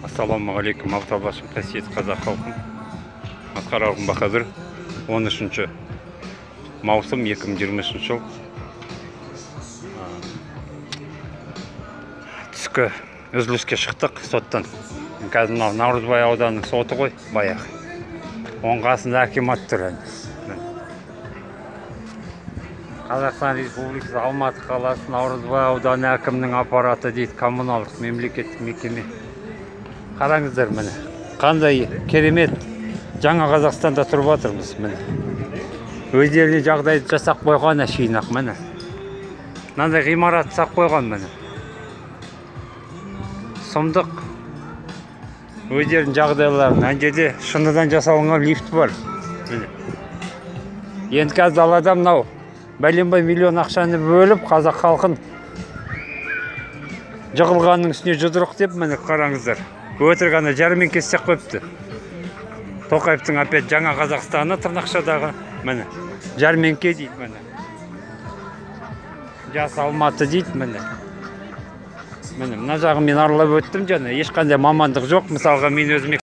Ассалаумағалейкум, алтабашым, қасиетті қазақ халқым. Асқар Арғын Баһадүр, 13 маусым 2023 жыл. Түскі үзіліске шықтық соттан. Қазір мынау Наурызбай ауданының соты ғой, баяғы. Оның қасында акимат тұр. Қазақстан Республикасы Алматы қаласы Наурызбай ауданы әкімінің аппараты дейді, коммуналдық мемлекеттік мекеме. Қараңыздар, міне, қандай керемет жаңа Қазақстанда тұрып жатырмыз, міне. Өздеріне жағдайды жасап қойған әшейін ақ, міне. Мынандай ғимарат жасап қойған, міне. Сұмдық. Өздерінің жағдайларын. Ана жерде шыныдан жасалынған лифт бар. Міне. Енді қазір далада мынау бәленбай миллион ақшаны бөліп, қазақ халқын жығылғанның үстіне жұдырық деп, міне қараңыздар. Өтірік ана жәрмеңке істеп қойыпты. Тоқаевтың опять жаңа Қазақстаны тырнақшадағы, міне, жәрмеңке дейді, міне. Жас Алматы дейді, міне. Міне, мына жағын мен аралап өттім жаңа, ешқандай мамандық жоқ. Мысалға мен өзім